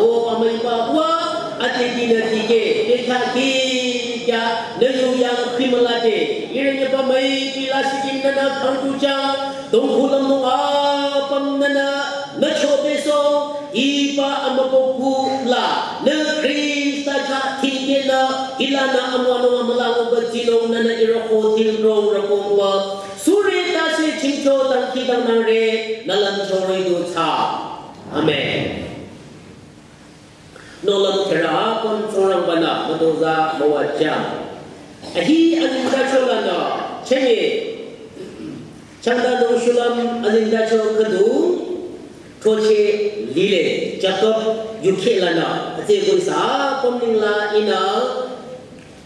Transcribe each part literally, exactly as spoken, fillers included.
O amüiba wa, ate dinü dikeh, bekha ki kya, nü yu yang khimala de, irenye ba mai pila sikin nana khangtu chang, dong kulam no apam nana, nü chobe song, iba amako kula, nü Krista cha tike nü, ilana amwano amalango ba zinong nana irako tingrong rakong ba, sure ta se chingcho tang ki tang nang re, nalan choroi du cha. Amen. Nolam kera apüm Tsingrangbanü mütozah müwajang. Ahi azingdacho lanü, chenye. Changda dong shulam azingdacho khüdu, thoche lile, Jakob yukhe lanü, atse gunsa apüm ningla inü,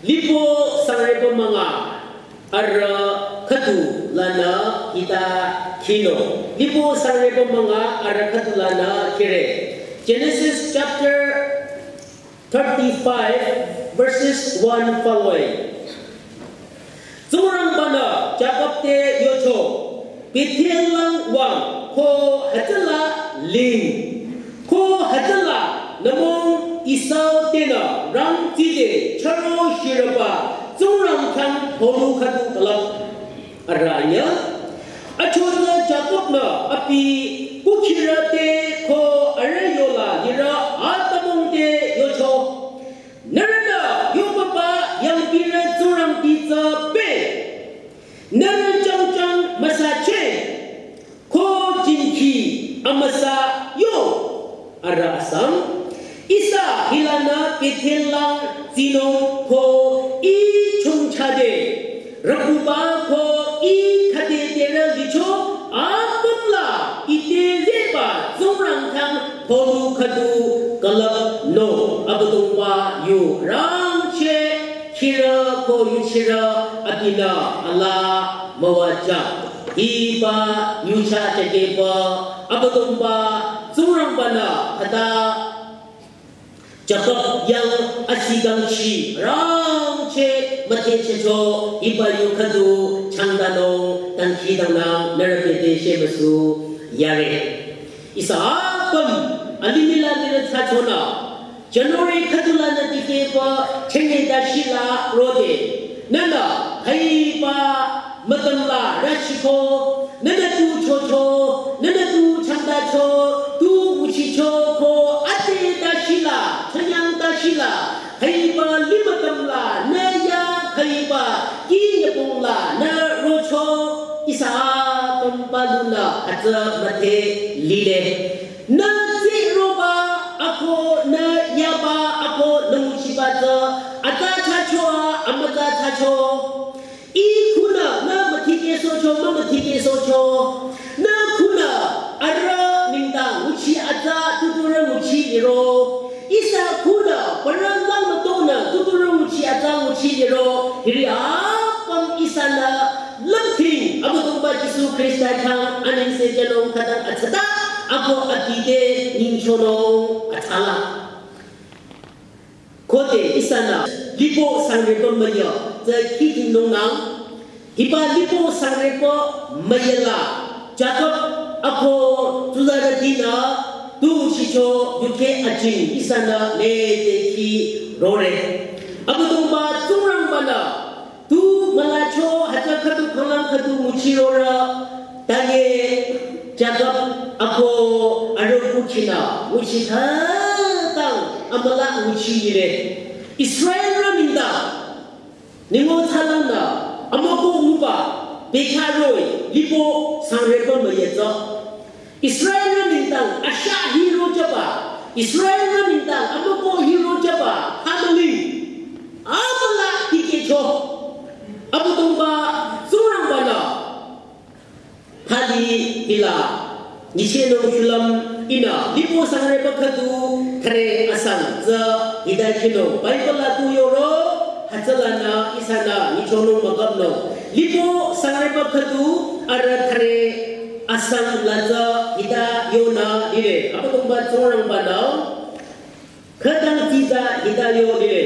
lipo sangrepo manga, arüh khüdu lanü hita khino. Lipo sangrepo manga arüh khüdu lanü khire. Genesis chapter thirty-five, verses one following. Tsingrangbanü Jakob te yocho, Bethel lang wüng ko hütsüla ling. Ko hütsüla nümong Esau tenü rangtide charo shirüba Tsingrang khyang tholu khüdu külüp. Arüh anyüh. Achotsü Jakob-nü abi kukhirü te ko arüh yola lirü atümung te yocho. Nührünü yobaba yangpirü Tsingrangti tsü pe. Nührü jangjang müsache. Ko jingkhi amüsa yo. Arüh asang. Ihsa hilanü Bethel lang tsinung ko i chungchade. Rükuba ko i khüde terü licho apümla ite zeba Tsingrang khyang tholu khüdu külüp no. Abüdongba yu rangcheh khirü ko yuchirü abinü alaa müwajang. Hiba yucha chakeba Abüdongba Tsingrangbanü khüta Jakob yang asigangchi rangcheh müthehchehcho hiba yu khüdu changdanung dangkhidangnang nührü bete shemüsu yare. Ihsa apüm alimih la lirü thsachonü January khüdu lanü dikehba chenge dashila rode. Nühnü khaiba mütümla rüchiko, nühnü tu chocho, nühnü tu changdacho, tu nguchicho ko ate dashila, chanyang dashila, khaiba limütümla, nü ya khaiba, ki nyübongla, nü rocho, ihsa apüm balunü, atsa müthe lile. Nü tsi roba ako, nü yaba ako, nü nguchiba tsü, atsa chacho, amütsa chacho. I khunü, nü müthikehsohcho, mümüthikehsohcho. Nü khunü, arüh nengdang nguchi atsa, tuturü nguchi liro. Ihsa khunü, parü lang mütonü, tuturü nguchi atsa, nguchi liro. Hiri apüm ihsanü, lümthing, Abüdongba Jisu Khrista khyang anengse jünung khütang atsata, ako atide nyingchonung atsala. Khode ihsanü, lipo sangrepo müyü, tsü khidingnungnang, hiba lipo sangrepo müyüla, Jakob ako tsuzarütinü, tu shicho yukheh ajing ihsanü lede khi rore. Abüdongba Tsingrangbanü, tu mülacho hütsü khüdu khanglang khüdu nguchirorü, tanye Jakob ako arüh kuchinü, nguchi khütang amüla nguchi yire. Israelrü nengdang, ningo tsalangnü, amüko nguba, bekharoi, lipo sangrepo müyetsü. Israelrü nengdang ashah hiro jüba, Israelrü nengdang amüko hiro jüba, family, amüla dikehcho. Abüdongba Tsingrangbanü, thali hila, nyichehnung shulüm ihnü, lipo sangrepo khüdu, thüre asang tsü, hita khinung, Bible la tu yoro, hütsülanü, ihsanü, nyichonung mükapnung. Lipo sangrepo khüdu, arüh thüre asang la tsü hita yonü lile. Abüdongba Tsingrangbanü khütang tsitsa hita yo lile.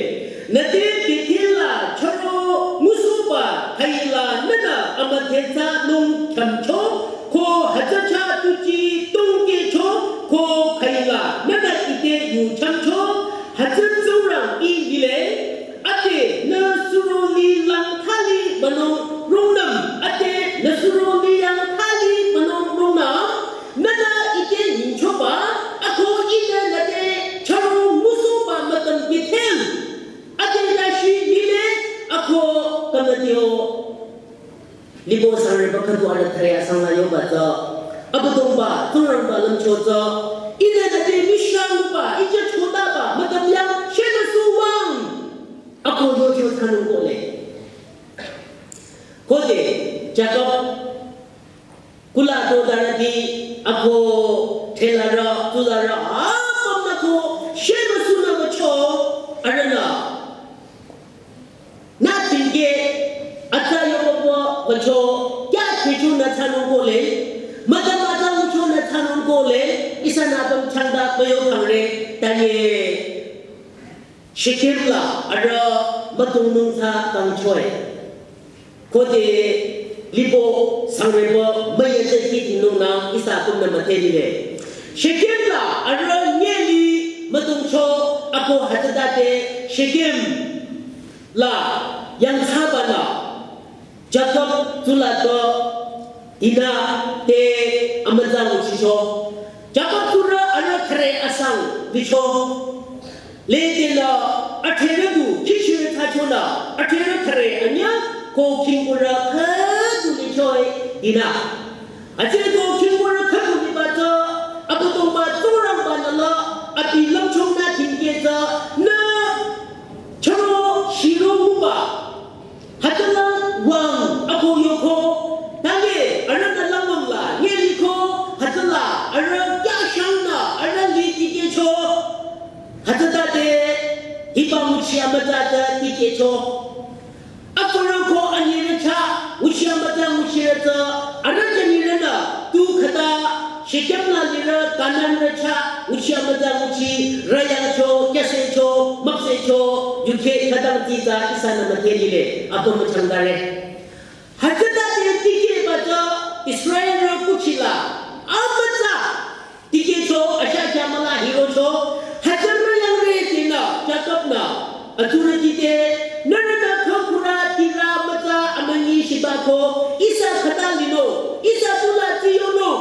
Nüte Bethel la choro ngusohba khaila nühnü amüdhetsanung khyümcho ko hütsü chah tuji tongkehcho ko khaila nühnü ite changcho, hütsü Tsingrang-i lile, ade nü suro lilang thali banung rungnüm, ade nü suro lilang thali banung rungnüm, nünü ite nyingchoba, ako ihnü nüte charo ngusohba mütüm Bethel, ade nü shi lile, ako künütio. Libo sangreba khüdu arüh thare asang la yoba tsü, Abüdongba, Tsingrangba lümcho tsü, ihnü nüte mishanguba, ije chotaba, mütüm yang, shenü suwang. Ako yocho thsanung kohle. Khode, Jakob, kula to darüti, ako, thelarü, tularü, apüm nü ko, shenü sunü bacho, arühnü. Nü thingke, atsa yobobo, bacho, kya thechu nü thsanung kohle, mütüm atsa ucho nü thsanung kohle, ihsanü apüm changda bayo thangre, tanye. Shekem la arüh mütongnung thsa kangchoe. Khode libo sangreba müyate kidingnungnang ihsa apümnü müdhe lile. Shekem la arüh nyeli mütongcho ako hütsütade Shekem la yangthsaba la Jakob tsula to Dina te amütsa nguchicho. Jakob tsurü arüh thare asang licho. Lede la atherü du kishirü thsachonü atherü thare anyüh ko khingkurü khüdu lichoe Dina. Atsü ko khingkurü khüdu liba tsü Abüdongba Tsingrangba nü la abi lümchung nü thingke tsü nü charo shiro nguba. Hütsüla wüng ako yoko, tanye arühnü langnüm la nyeliko, hütsüla arüh kyashangnü arüh li tikehcho, hütsütade hiba nguchi amütsa tsü tikehcho. Akoroko anyirü chah, nguchi amütsa nguchirü tsü, arüh jünirünü, tu khüta, Shekem la lirü Kananrü chah, nguchi amütsa nguchirü yangcho, kyüsehcho, müpsehcho, yukhe khütang titsü ihsanü müdhe lile, ako müchangdare. Hütsütade tikehba tsü Israelrü kuchila, amütsa, tikehcho, asha kya müla hirocho, hütsürü yangre tinü, Jakob nü, atsurüti te, nührünü khangkurü tirü mütsa amünyi shibako, ihsa khüta lino, ihsa tula tiyono,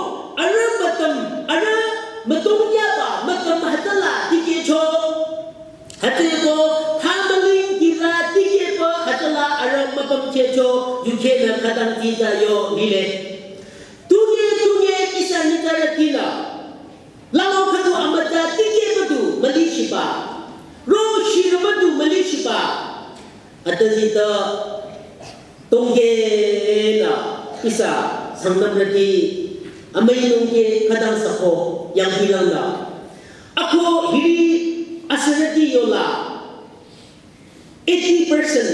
arüh mütüm, arüh mütüm yaba, mütüm hütsüla tikehcho. Hütsüko, thamüling tirü tikehba, hütsüla arüh müpümchehcho, yukhe nü khütang titsü yo lile. Tunye, tunye, ihsa nyitsarütinü. Lango khüdu amütsa tikehba du müli shiba. Ro shirüba du müli shiba. Atazita tongke la ihsa Sangtamrüti amüi nungke khütang sako yangbilang la. Ako hiri asürüti yola eighty percent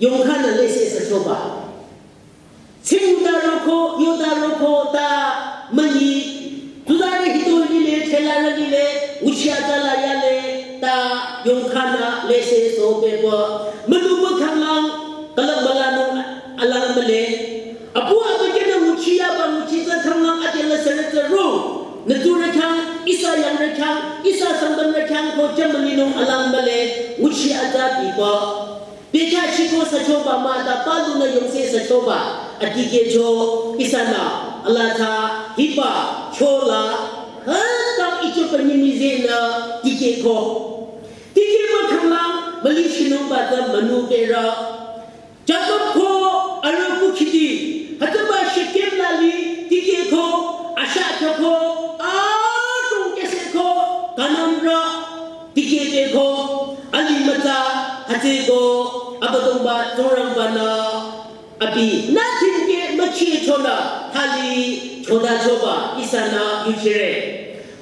yongkhanü lese sachoba. Tsingdaroko, yodaroko ta münyi, tudarü hitoi lile, thelarü lile, nguchi atsa la yale, ta yongkhanü lese so pepa, münuma khanglang, kalak mülanung alang müle. Apu abakenü nguchi yaba nguchi tsü khanglang ade la sere tsü ro. Nü tsurü khyang, ihsa yangrü khyang, ihsa Sangtamrü khyang ko jümülinung alang müle, nguchi atsa bipa. Bekhyah chiko sachoba mah ta palunü yongse sachoba, atikehcho ihsanü, ala tsü, hiba, chola, hütang icho panyimizenü, tikehko. Tikehba khanglang, müli shinungba ta münu berü. Jakob ko arüh kukhiti, hütsüba Shekem la li, tikehko, asha kyoko, adrong kyüsehko, Kananrü, tikehpehko, alimütsa, hütsüko, Abüdongba Tsingrangbanü, abi, nü thingke müchichonü, thali, chodachoba, ihsanü, yuchire.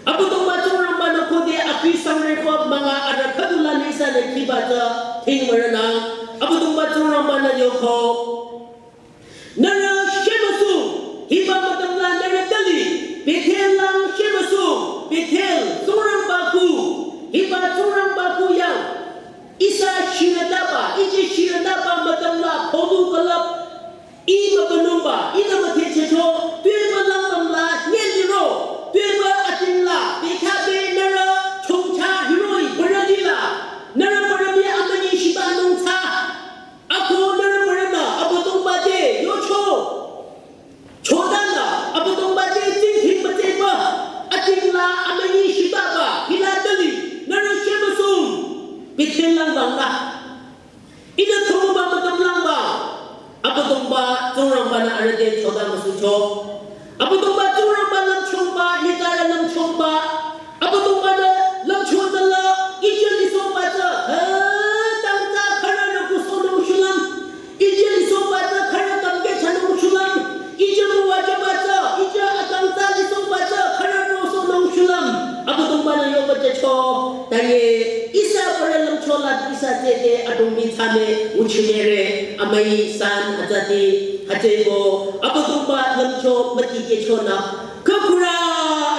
Abüdongba Tsingrangbanü khode akhi sangreko münga arüh khüdulanü ihsanü khiba tsü, thingmürünü, Abüdongba Tsingrangbanü yoko. Nührü shemüsung, hiba mütüm la nührü tali, Bethel lang shemüsung, Bethel, Tsingrangba kuh, hiba Tsingrangba kuh yang, ihsa shirütaba, ije shirütaba mütüm la, khonu külüp, ih mübünungba, ihnü müdhechecho, tuepü langnüm la, nyeliro, tuepü ating la, bekhyah be nührü, chongcha, la. Ihnü thongba müdüm langba. Abüdongba Tsingrangba-nü arüh te choda müsucho. Abüdongba Tsingrangba lümchongba, nitara lümchongba. Abüdongba-nü lümcho tsüla, ije lisohba tsü, he, tangta khürünü kusohnung shulüm. Ije lisohba tsü khürü tangke chanung shulüm. Ije müwajüba tsü, ije atangta lisohba tsü khürü rosohnung shulüm. Abüdongba-nü yoba jücho. Tanye, ihsa parü lümcho la ihsa tsüte adongbi thsame nguchinere, amüi san atsati, hütsüeko, Abüdongba lümcho mütikehchonü. Khükhürü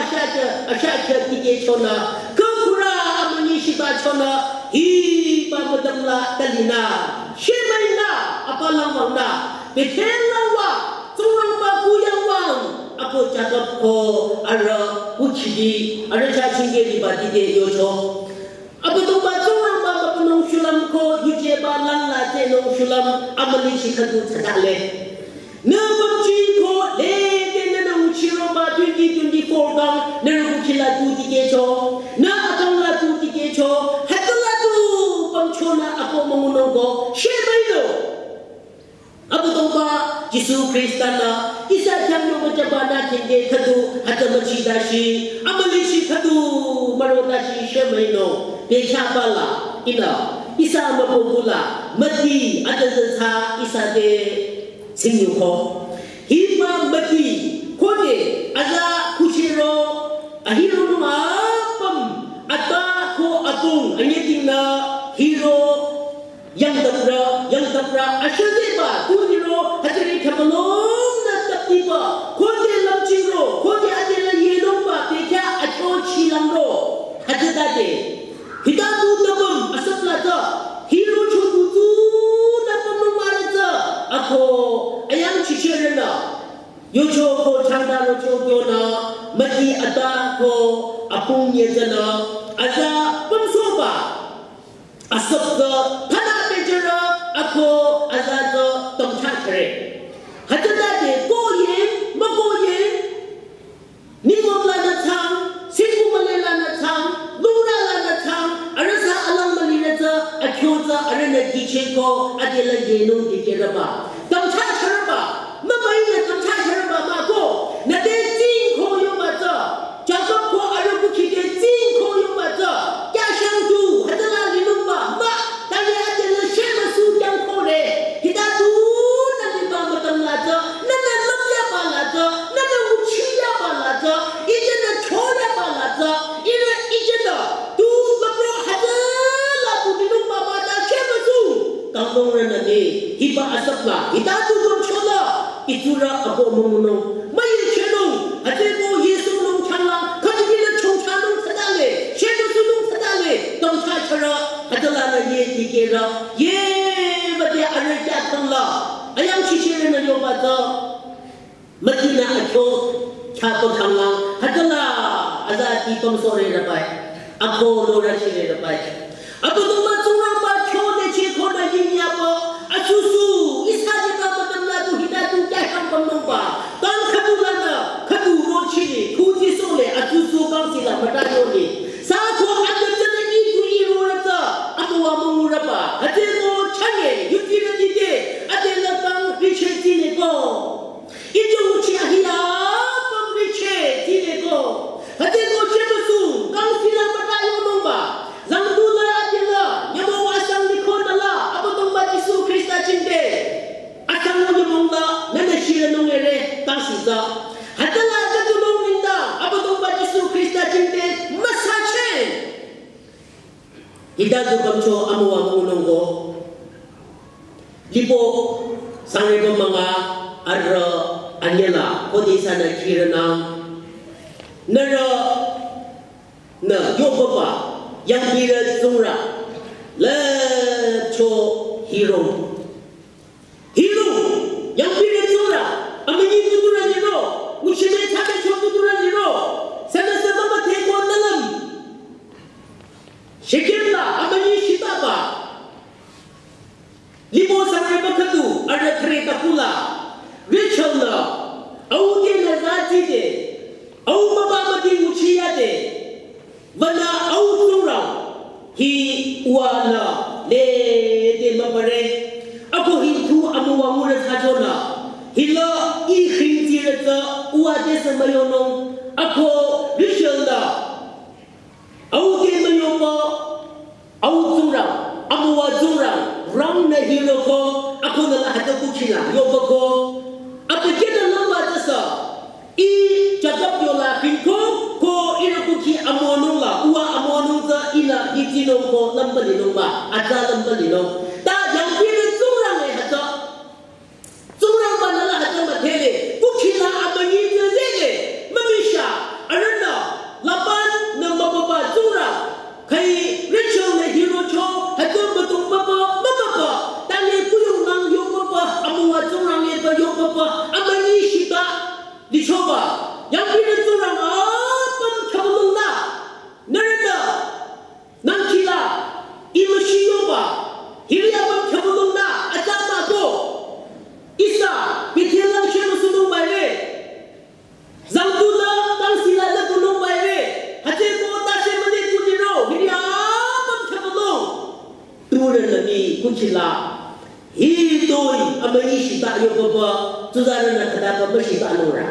ashakhe, ashakhe tikehchonü. Khükhürü amünyi shibachonü. Hiba müdüm la talinü. Shemüinü, apalang wangnü. Bethel lang wa, Tsingrangba kuyang wang. Ako Jakob ko arüh kuchidi, arüh chachingke liba dide yocho. Abüdongba Tsingrangba mübünung shulüm ko yujeba langla tenung shulüm amülichi khüdu thsadale. Nü pümji ko lede nünü nguchiroba twenty twenty-four kang nührü kuchila tu tikehcho. Nü akang la tu tikehcho. Hütsüla tu pümchonü ako müngunung ko. Shemüino. Abüdongba Jisu Khrista-nü ihsa khyang yoba jübanü khingde khüdu hütsü müchidashi, amülichi khüdu mürodashi shemüino, bekhyahba la, ihnü, ihsa mübükuh la, müti atüzü thsa ihsa te tsingyuko. Hiba müti, khode, aza kuchiro, ahiro nung apüm, ata ko apung, anyetingnü, hiro, yangdapra, yangdapra, ashadeba, tuniro, hütsüri khamalong nü taptiba, khode lümchingro, khode adela yenungba, bekhyah acho chilangro, hütsütade. Hita tu tapüm, asapla tsü, hiro cho tu tu tapüm nung mare tsü, ako, ayang chichirena. Yocho ko changda rocho kyonü, müti ata ko apung yetsünü, aza pümsohba. Asüp tsü thana pejürü ako aza tsü tümthsachare. Hütsütade koyin, mükoyin, ningmüm lanü thsang, singku müle lanü thsang, lungra lanü thsang, arüh sü alang mülirü tsü, akyo tsü, arühnü dikehcheko, adela yenung dikehreba. Tümthsachareba, mümüinü tümthsachareba mah ko, nüte tsingko yoba tsü, Jakob ko arüh kuchide tsingko yoba tsü, kyashang tu, hütsüla linungba, mah, tanye adela shemüsu kyangkore, hita tu, nü liba mütüm la tsü, nünü lümyaba la tsü, nünü nguchiyaba la tsü, ijenü choyaba la tsü, ihnü ijenü, tu lümro hütsüla tu linungba mah ta shemüsu. Kanglungrünü ni, hiba asüpla, hita tu lümchola, itsurü ako müngunung, müyechenung, hütsüeko Jisu nung changla, khütibinü chongchanung thsadale, shemüsunung thsadale, tümthsacharü, hütsülanü ye dikehrü, ye müde arüh kyathangla, ayang chichirünü yoba tsü. Mütinü akyo khyapü khanglang, hütsüla, aza ti pümsohre rabai, ako lora chire rabai. Abüdongba Tsingrangba kyo de che khonü yinyapü, atsüsü, ihsa liba mütüm la tu hita tu kyashang pümnungba, kang khüdu lanü, khüdu rochile, khuti sohle, atsüsü kang sila müta yole. Sü ko atütsünü itu iroratsa, amüwa münguraba, hütsüeko chanye, yutirü dide, adela kang riche tineko. Ito nguchi ahila pümriche tineko. Hütsüeko shemüsu, kang sila müta yonungba. Zangdula adela, nyümong asang likhonü la, Abüdongba Jisu Khrista jingte. Asang nyümong la, nünü shirünung ere, kang sisa. Hütsüla jadunung ninda, Abüdongba Jisu Khrista jingte, müsache. Hita tu kamcho amüwa müngunung ko. Lipo sangreba münga arüh anyela khode ihsanü khirünang. Nührünü yohpüba yangpirü tsingrang lüpcho hirong. Hirong, yangpirü tsingrang, amünyi tuturü liro, nguchime thsabecho tuturü liro, sünüsü baba theko nalüm. Shekem la, amünyi shitaba. Lipo sangreba khüdu, arüh thre takula. Rachel la, au te nü zatide, au baba müdi nguchiyade. Vana au tsingrang, hi uwa la, le Mare, ako hi tu amüwa ngure thsachonü. Hila i khingtirü tsü uwa tesü müyonung. Ako Rachel-nü au te müyoba, au tsingrang, amüwa tsingrang, rangnü hiroko, akonü la hütsü kukhila yobako. Apa keta lümba tsüsü, i Jakob yola khingko, ko ihrü kukhi amonung la, uwa amonung tsü ihnü hitinung ko lümba linung ba, atsa lümba linung. Ta yangpirü tsingrang e hütsü. Tsingrangba-nü la hütsü müdhele, kukhila amünyi tsü zele, mümüsha, arühnü, Laban-nü mübüba tsingrang, kai Rachel-nü hirocho, hütsü mütung papa, mümüba, tane kuyung nang yo papa, amüwa tsingrang yeba yo papa, amünyi shita, lichoba, yangpirü tsingrang apüm khabulung la, nührünü, nangkhila, i müshi yoba, hiri apüm khabulung la, atsa mah ko, ihsa, Bethel lang shemüsunung baire, zangtu la, tangsila la tunung baire, hütsü ko tase mane tuniro, hiri apüm khabulung. Turü nü mi kukhila. Hitoi amünyi shita yo papa, tsuzarünü khütaba müshita nungra.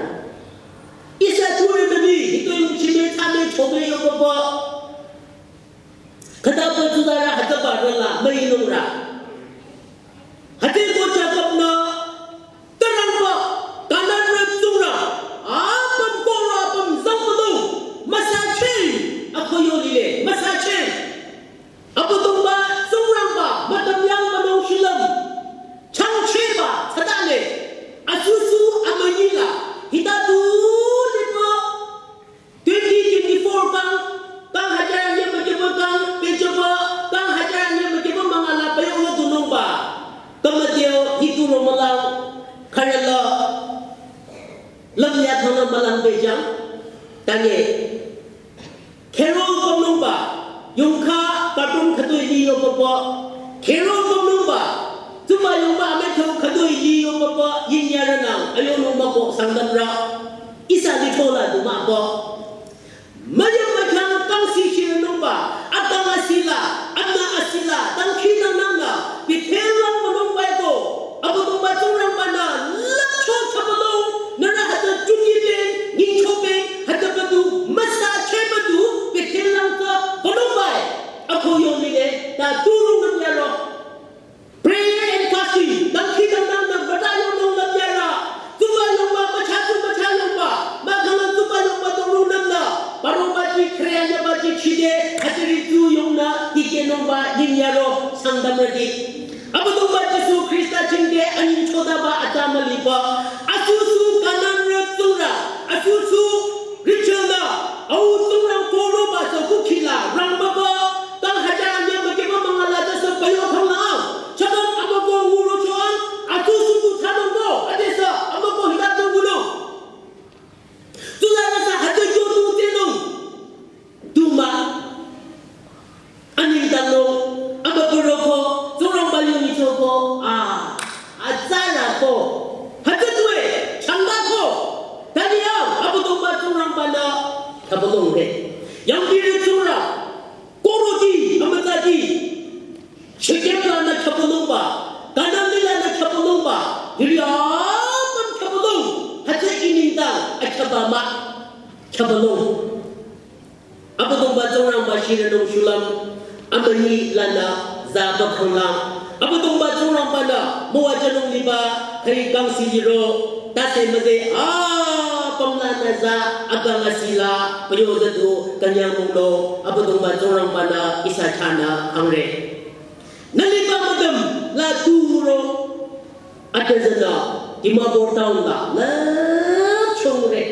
Ihsa turü nü mi, hitoi müshime thsame chome yo papa. Khütaba tsuzarü hütaba rüla müinungra. Hütsü ko Jakob-nü, tsingrangba, Kanan-rü tsingrang, apüm koro apüm zangpalung, müsache, ako yo lile, müsache. Abüdongba tsingrangba, mütam yang münung shilüm, changcheba, thsadale, asusu amünyi la, hita tu liba, twenty twenty-four kang, kang hajar anyü mükyüba kang, pehjüba, kang hajar anyü mükyüba münga la payong la tunungba. Kamateo hituro mülang, kharala, lümya thana mülang pehjang, tane. Carol pümnungba, yongkha carton khütoi li yo papa. Carol pümnungba, tsuba yongba amethau khütoi li yo papa, yinyarünang, ayonung mako Sangtamrü. Ihsa lithola du mah ko. Müyüm mükhang kangsi shirünungba, akang asila, amna asila, dangkhidangnangnü, Bethel lang münungba ko, Abüdongba tsingrangba-nü, lüpcho thsapalung, nührü hütsü chukibeng, nyingchobeng, hütsüba du, müsache ba du, Bethel lang tsü, münungba e, ako yo lile, ta turung nang yaro. Prayer and fasting, dangkhidangnangnü müta yonung lümyara. Tsuba yongba, mücha tu mücha yongba. Mahkhang tsuba yongba dong rungnümnü. Paro baji, khreanya baji chide, hütsüri tu yongnü, dikehnungba, yinyaro, Sangtamrüti. Abüdongba Jisu Khrista chingde, anyingchotaba atsa müliba. Asusu Kanan-rü tsingrang, asusu Rachel-nü, au tsingrang koroba sü kukhila, rangbaba, kang hajar anyü mükyüba münga la tsü sü payo thanglang. Chadong amüko ngurocho-ang, atu sutu thsanung ko, adesü amüko hita tu ngunung. Tula rasa hütsü kyo tu tsenung. Tuma. Aningdangnung, amüko roko, tsingrangba yungichoko, a, atsara ko. Hütsü tue, changda ko. Tani yang, Abüdongba tsingrangba-nü, thsapalung re. Yangpirü tsingrang. Koroti, amütsati, Shekem lanü thsapalungba, Kanan li lanü thsapalungba, hiri apüm thsapalung, hütsü iningdang, athabama, thsapalung. Abüdongba tsingrangba shirünung shulüm, amünyi lanü zaba khanglang, Abüdongba tsingrangba-nü müwajünung liba, khari kangsi liro, tase müde, apüm lanü za, akang asila, payo zadu, kanyang munglo, Abüdongba tsingrangba-nü ihsa chahnü angre. Nü liba müdüm, la tu muro, atazana, Dimapur town la, la chongre.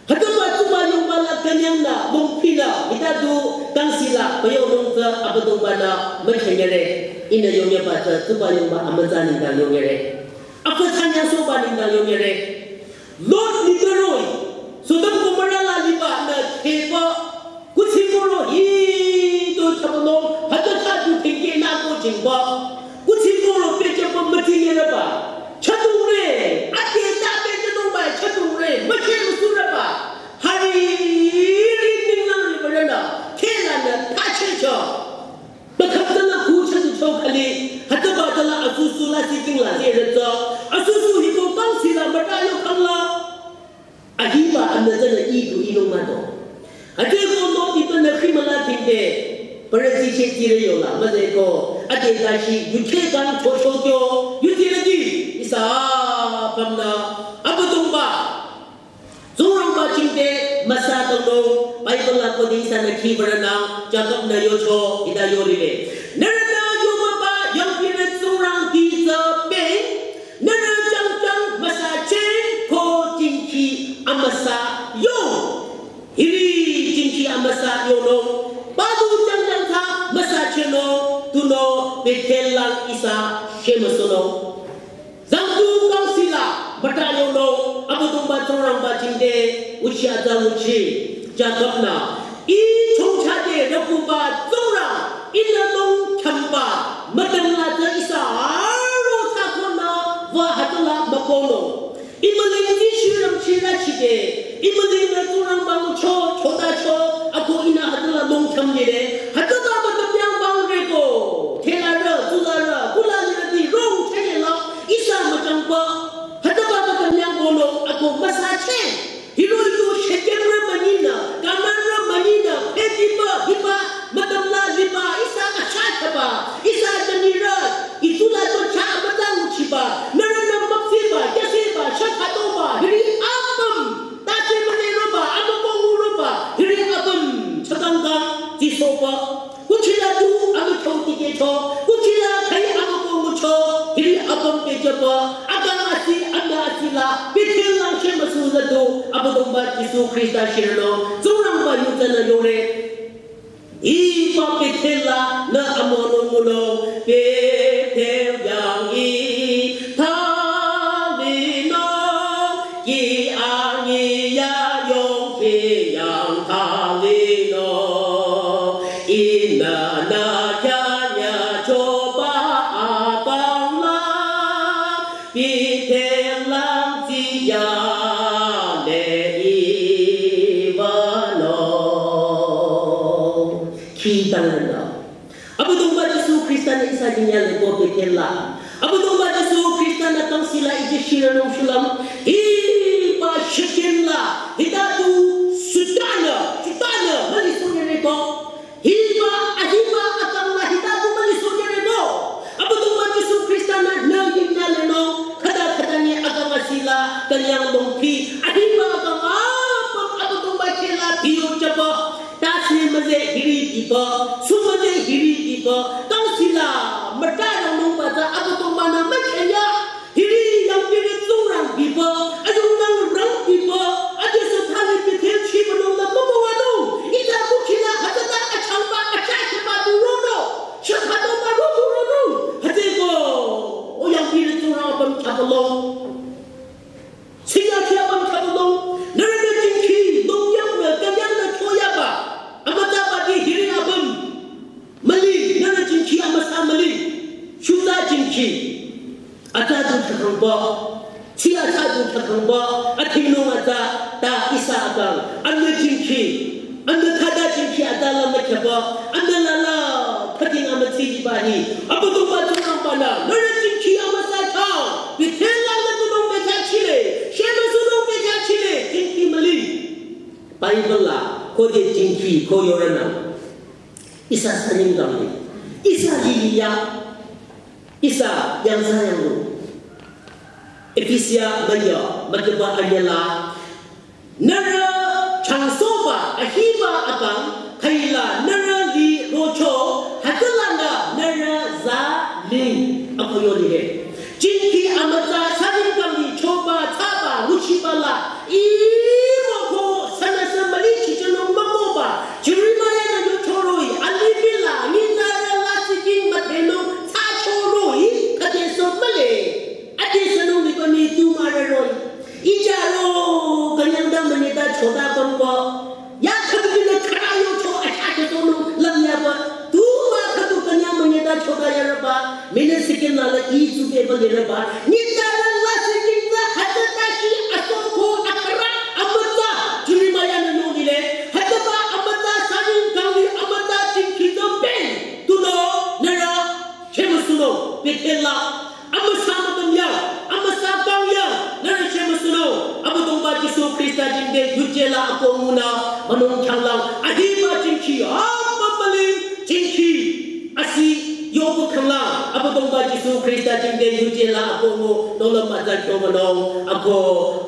Hütsüba tsuba yongba la kanyang la, longpi la, hita du, kangsi la, payo longza, Abüdongba-nü, mükhanyare, ihnü yongyaba tsü, tsuba yongba, amütsa nengdang yongyare. Apa thsanya soba nengdang yongyare. Lot nengdang roh-i, Sodom Gomorrah la liba, nü kheba, kuthsi koro, hi, to thsapalung, hütsü thsa du thengke nü ko jingba. Kuthsi koro pehjüba mütingyareba. Chadongre, ate ta pehjünungba chadongre, müche müsureba. Hari, ri ninglang riba rana, khelanü thache cho. Bakaptana kucha tu cho khali, hütsü te, parasi che tire yola, müzeko, ade dashi, yuthe kan chocho kyo, yuthe lagi, ihsa, pamna, Abüdongba, Tsingrangba jingte, müsa tongno, Bible la kodi ihsanü khibarünü, Jakob nü yocho, hita yorire. Nührünü yobaba, yangpirü Tsingrang titsü pe, nührü jangjang müsache, ko jingki amüsa yo. Hiri jingki amüsa yonung, padu jangjang ta müsachenung, tunüo Bethel lang ihsa shemüsunung. Zangtu kangsila, müta yonung, Abüdongba Tsingrangba jingte, uchi atsa uchi, Jakob nü, ih chongchade rükuba Tsingrang, ihnü nung khyamba, müdüm la tsü ihsa aro thsakonü, wü hütsüla mükonung. Ih mülung tsi shirüm shirü chide, ih mülung nü Tsingrangba ngucho, chotacho, ako ihnü hütsüla nung khyamlile, hütsüba müdüm yang bang reko, thelarü, tularü, kula lirüti, rong chayela, ihsa müchangba, hütsüba müdüm yang bolo, ako müsache, hiroh-i yo Shekemrü münyi nü, Kananrü münyi nü, phetiba, hiba, müdüm la liba, ihsa achah thsaba, ihsa jünirü, itula to cha amütsa nguchiba, nührünü müpfiba, kyasiba, shakatoba, hiri apüm, tache müne roba, amüko ngu roba, hiri apüm, chakangka, tisoba. Kuchila tu amücho tikecho, kuchila khai amüko ngucho, hiri apüm pechaba, akang asi, amna asila, Bethel lang shemüsu zatu, Abüdongba Jisu Khrista shirünung, Tsingrangba yutsünü yore. Hiba Bethel la nü amonung ngunung, Bethel yang ih thalinung, ki angi ya yong ki yang thalinung, ihnü nü kya nya choba akang la, Bethel lang tsi ya le ih wünung. Khidang nü. Abüdongba Jisu Khrista nü ihsa jingya le ko Bethel la. Abüdongba Jisu Khrista nü kangsila ije shirünung shulüm. Hiba Shekem la. Hita tu sutanü, sutanü, müli sonyere ko. Hiba, ahiba, akang la hita tu müli sonyere ko. Abüdongba Jisu Khrista nü, nü yingya le no. Khüta khüta ni akang asila, kanyang longpi. Ahiba akang apüm Abüdongba chela, piyo chaba. Tase müze hiri diba, su müze hiri diba, kangsila, müta rangnungba tsü Abüdongba nü müchaya, hiri yangpirü Tsingrang biba, ayungnang rang biba, adesü thali Bethel chibünung la mübüwanung, ita kuchila hütsüta achangba, achachaba du rono, shakhatongba ro du ronung, hütsüko, o yangpirü Tsingrang apüm chapalong. Siya khyapang khabulong, nührünü jingkhi, nung yang nü, kanyang nü choyaba, amütsaba di hiri apüm. Müli, nührü jingkhi amüsa müli. Shuta jingkhi. Atsa du thakangba. Siya atsa du thakangba. Athingnung atsa, ta ihsa akang. Amü jingkhi. Amü khüta jingkhi atsa la müchaba, amü lala, khüting amütsi liba hi. Abüdongba Tsingrangba nü, nührü jingkhi amüsa chang, Bethel lang nü tunung bethachile, shemüsunung bethachile, jingkhi müli. Bible la, khode jingkhi, ko yorana. Ihsa saning gamli. Ihsa liliya. Ihsa yangsa yanglu. Efesia müya, müdüba anyüla. Nührü changsohba, ahiba akang, khaila nührü li rocho, hütsüla nü nührü za ling, ako yolihe. Jingkhi amütsa, saring kangli choba, thsaba, nguchiba la, imo ko, sünüsü müli chichanung mükoba, Jeremiah nü yochoroh-i, alibila, nyitsarü lasih king müdhenung, thsachoroh-i, khüdesü mühle. Adesünung liba mi tu mürüroh-i. Ijaro, kanyang da münye da choda pangwa. Ya khüdu nü khara yocho, acha chotonung lamyaba. Tu ma khüdu kanyang münye da choda yaraba. Mene sikin la la i su beba leraba. Nyitsarü lasih king la hütsüta shi asoko akhara amütsa. Jeremiah nü nung lile. Hütsüba amütsa saring kangli amütsa jingkhi do ben. Tunüo, nührü, shemüsunung, Bethel la. Amüsa müdüm yang, amüsa kang yang, nührü shemüsunung, Abüdongba Jisu Khrista jingte yuje la ako ngunü, münung changlang, ahiba jingkhi, apüm Abüdongba Jisu Khrista jingte yuje la akoh ngu nohlüm atsa kyo manung ako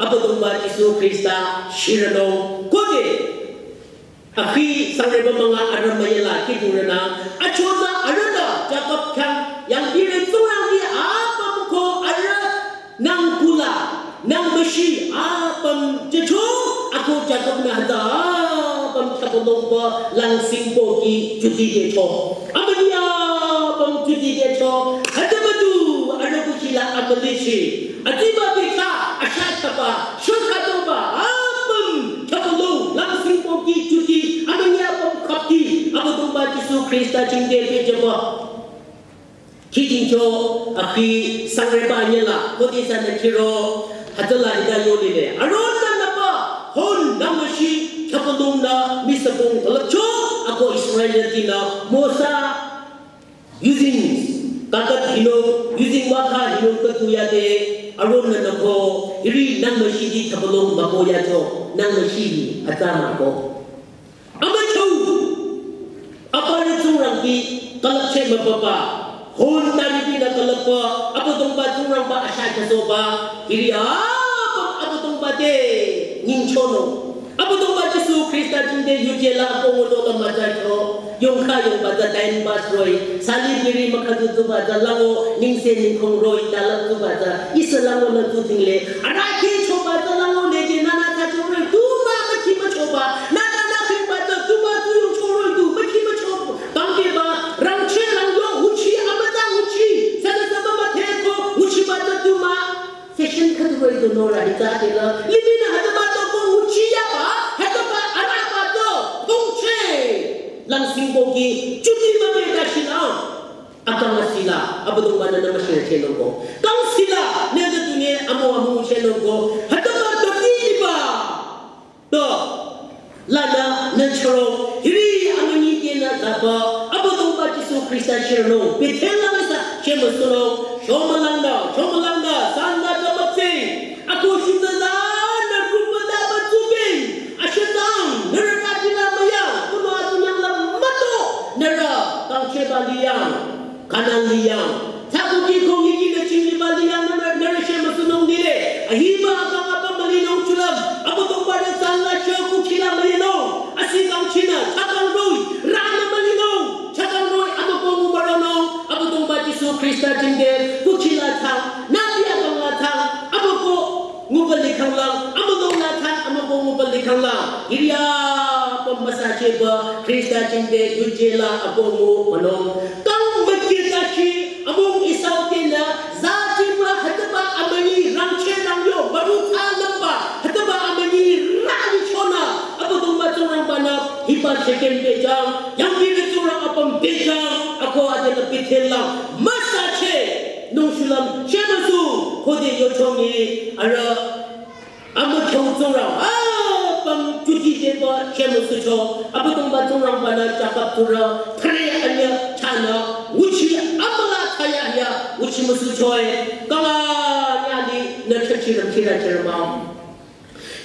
Abüdongba Jisu Khrista shirünung. Khode akhi sangreba münga arüh müyela kidurünü achonü arühnü Jakob khyang yangdirü Tsingrangba apüm ko arüh nang kula nang müshi apüm jücho ako Jakob-nü hütsü apüm khapalongba langsingbo ki juti jücho. Amünyi apüm juti jücho. Hütsüba du arüh kuchila amülichi. Adiba bikha asha thaba shokha doba apüm khapalong langsingbo ki juti. Amünyi apüm khapti Abüdongba Jisu Khrista jingte pehjüba. Khijingcho akhi sangreba nyela, khode sanü khiro, hütsüla hita yolile. Aron nü nüba, hon nang müshi, khapalongnü, misabong, külüpcho, ako Israeltinü, Mosa, yuzeng, kakat hinung, yuzeng waka hinung kütu yade, Aron nü nüko, hiri nang müshi di khapalong mako yacho, nang müshi di, atsa mako. Amücho, aparü Tsingrangba, külüpcheh mübüba, hon taribinü külüpba, Abüdongba Tsingrangba asha khasohba, hiri apüm Abüdongba te, nyingchonung. Abüdongba Jisu Khrista jingte yuje la akoh ngu nohlüm atsa kyo, yongkha yongba tsü time pass roh-i, sali biri mükha tsutsuba tsü lango, nengse nengkhong roh-i, talap tsuba tsü, ihsa lango nü tsutingle, arahkheh choba tsü lango neke nünü thsacho roh-i, tu mah mükhi müchoba, nünü nü khingba tsü, tu mah tu yongcho roh-i, tu mükhi mücho, kangkeba, rangcheh rangyo, nguchi, amütsa nguchi, sünüsü mümüdheko, nguchiba tsü tu mah, session khüdu roh-i tu nora hita tela, limih nü hütsüba tsü ko nguchi yaba, hütsüba arühba tsü, pongcheh, langsingbo ki, juti mübüda shilang. Akang asila, Abüdongba nü nü müshirüchehnung ko. Kang sila, nü züdunye, amu amu chehnung ko. Hütsüba doti liba. To, lanü, nü choro, hiri amünyi te nü zaba, Abüdongba Jisu Khrista shirünung, Bethel la misa, shemüsunung, shomülangnü, shomülangnü, sanda zaba tsing. Ako shutsa la, nü rupa daba tsubing, ashitang, nührü kajila müyang, kuno atunyang la müto, nührü, kangchehba liyang. Kanan liyang. Thakuki kong yiki nü ching liba liyang nü nü nü shemüsunung dire. Ahiba akang apüm mülinung chulüm. Abüdongba nü sangla shü kukhila mülinung. Asi kangchinü. Chakang roh-i. Ranü mülinung. Chakang roh-i. Amüko ngubaronung. Abüdongba Jisu Khrista jingte. Kukhila thang. Nübi akang la thang. Amüko nguba likhanglang, amüdong la thang, amüko nguba likhanglang. Hiri apüm müsachehba, Khrista jingte yuje la akoh ngu manung. Kang mükita shi, amung Esau tenü, zajima hütsüba amünyi rangcheh rangyo, baru tha lamba, hütsüba amünyi rangchonü, Abüdongba Tsingrangba nü, hiba sheken pehjang, yangpirü Tsingrang apüm pehjang, ako adenü Bethel la, müsacheh. Nung shulüm, shemüsu, khode yochongi, arüh, amücho Tsingrang, apüm juti jeba, shemüsucho, Abüdongba Tsingrangba nü Jakob tsurü, thare anya, chanü, nguchi, amüla thaya ya, nguchi müsuchoe, kala, nyali, nü chachirüm, chira chirmao.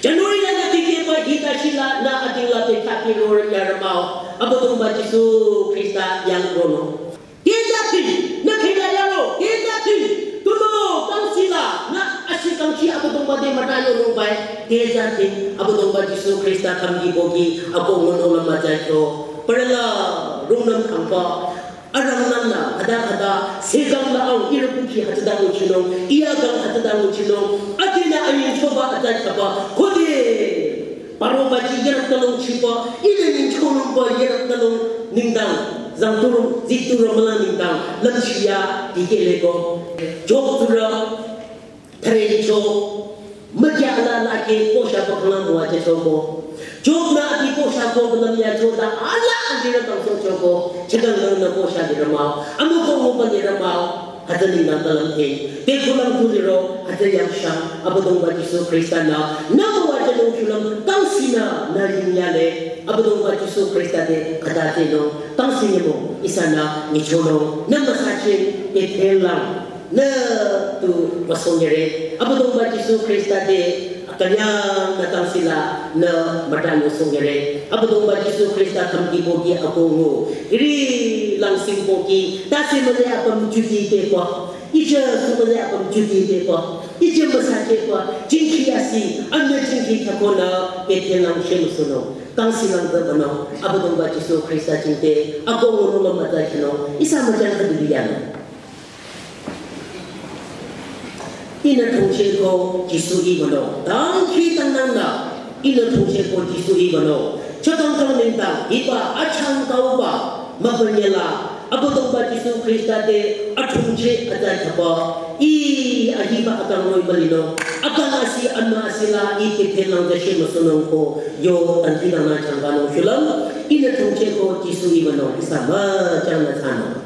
January la nü dikehba, hita shila, nü adingla te tapi ror yarmao, Abüdongba Jisu Khrista yang rono. Tejati, nü khela yaro, tejati, tuno, kangsila, nü asi kangchi Abüdongba te mata yoro bai, tejati, Abüdongba Jisu Khrista kamgi bogi, akoh ngun olam majaito. Parala, rungnüm kangpa, arang nang na, khüda khüda, sekang la ang, irukuki hütsüda nguchinung, iya kang hütsüda nguchinung, atina ayin choba atat kapa, khode, paro baji yarak talong chipa, ina ning chonung ba yarak talong ningdang, zang turung, zi turung mala ningdang, lam chiya, dikeh leko. Job tura, thare cho, magya la la ke, posha pa khalang wa che choko. Job nü ati posha ko lam ya cho da, ala ati ra tang so choko, chekang lang na posha di ramao, amu ko mo pa di ramao. Hütsü nengdang talang te, te kulang tu liro, hütsü yangshang, Abüdongba Jisu Khrista nü, nü müwa jünung shulüm, kangsinü, nü yingyale, Abüdongba Jisu Khrista te, khüta te nung, kangsinü mo, ihsanü, nyichonung, nü müsaching, te telang, nü tu, wasongyere, Abüdongba Jisu Khrista te, akanyang, nü kangsila, nü müta nung songyere, Abüdongba Jisu Khrista kamki bogi akongo, iri, Tangsing pohki, tase müle apüm juti te kwa. Ije su müle apüm juti te kwa. Ije müsa te kwa. Jingki asi, anne jingki te kwa na, ke te lang shem suno. Tangsi lang te bano, Abüdongba Jisu Krista jingte, ako ngono lo mata kino, ihsa müjang te bibiyan. Ihnü thongcheh ko Jisu-i bano. Dangkhidangnang nü. Ihnü thongcheh ko Jisu-i bano. Chakang kang nengdang. Hiba achang kauba. Mübünyela. Abüdongba Jisu Krista te. Athongcheh atsa thaba. I ahiba akang roi mülino. Akang asi anma asila. I te tenang te she müsonong ko. Yo dangkhidangnang changkanung shulüm. Ihnü thongcheh ko Jisu-i bano. Ihsa müjang nü thsanung.